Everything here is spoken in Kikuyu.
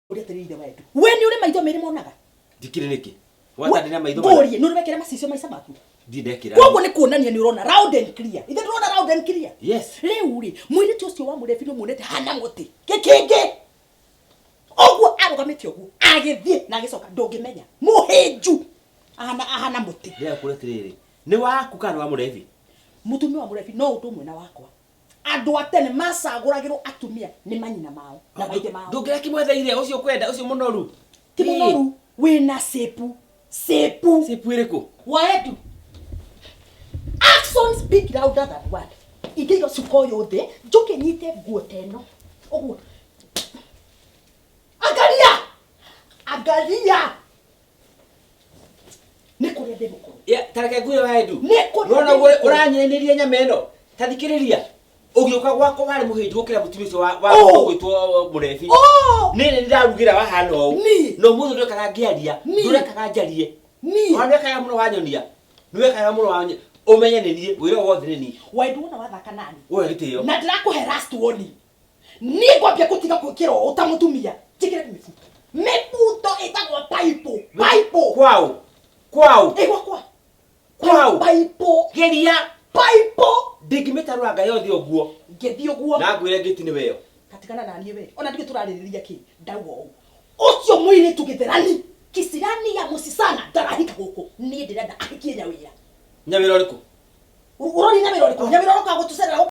Ũria atĩrĩrĩ ithe wa Edu, we nĩ ũrĩ maitho merĩ monaga? Ndikĩrĩ nĩkĩ? Gwata ndĩna maitho mana. Ngũrie, nĩ ũrĩ wekĩra macicio maica maku? Ndirĩ ndekĩra. Koguo nĩ kuonania nĩ ũrona round and clear. Ithe ndũrona round and clear? Yes. Rĩu rĩ, mũirĩtu ũcio wa mũrebi nĩ ũmuonete hana mũtĩ gĩkĩngĩ ũguo arũgamĩte ũguo agĩthiĩ na agĩcoka, ndũngĩmenya mũhĩnju ahana ahana mũtĩ. Ndĩrenda kũria atĩrĩrĩ, nĩ waku kana nĩ wa mũrebi? Mũtumia wa mũrebi no ũndũ ũmwe na wakwa. Andũ a tene macagũragĩrwo atumia nĩ manyina mao na maithe mao. Ndũngĩrakĩmwetheire ũcio ũkwenda ũcio mũnoru. Ti mũnoru, wĩna cĩpu cĩpu. Cĩpu ĩrĩkũ? Waedu. Action speak louder than word. Ingĩiga cuka ũyũ thĩ, njũke nyite nguo ta ĩno. Ũguo. Angalia! Angalia! Nĩ kũrĩa ndĩ mũkũrũ. Ya, ta reke ngwĩre waendu. Nĩ kũrĩa Nĩwona ndĩ ũguo mũkũrũ. ũranyenĩria nyama ĩno. Ta thikĩrĩria. Ũgĩũka gwakwa warĩ mũhĩnju gũkĩra mũtumia ũcio wa wa Oh! ũgwĩtwo mũrebi. Oh! Nĩ nĩ ndarugĩra wahana ũũ. Niĩ. Na ũmũthĩ ndũrekaga ngĩaria. Niĩ. Ndũrekaga njarie. Niĩ. Ona ndwekaga mũno wanyonia. Nĩwekaga mũno wanyonia. Ũmenye nĩ niĩ, wĩra wothe nĩ niĩ. Waendu wona wathaka nani. Woe gĩtĩo. Na ndĩrakũhe last warning. Niĩ ngwambia gũtiga gwĩkĩra ũũ ta mũtumia. Njĩkĩre mĩbuto. Mĩbuto ĩtagwo paipũ. Paipũ. Kwaũ. Kwaũ. Ĩ gwakwa. Kwaũ. Paipũ. Geria. Paipũ. Ndingĩmĩtarũranga yothe ũguo. Ngĩthiĩ ũguo. Na ngwĩre ngĩti nĩ weyo. Tatigana na niĩ we. Ona ndiũĩ tũrarĩrĩria kĩ. Ndauga ũũ. Ũcio mũirĩtu gĩtherani. Kisirani ya mũcicana ndarahika gũkũ. Niĩ ndĩrenda ahikie nyawĩra. Nyawĩra ũrĩkũ? Ũroria nyawĩra ũrĩkũ? Nyawĩra ũroka gũtũcerera gũkũ.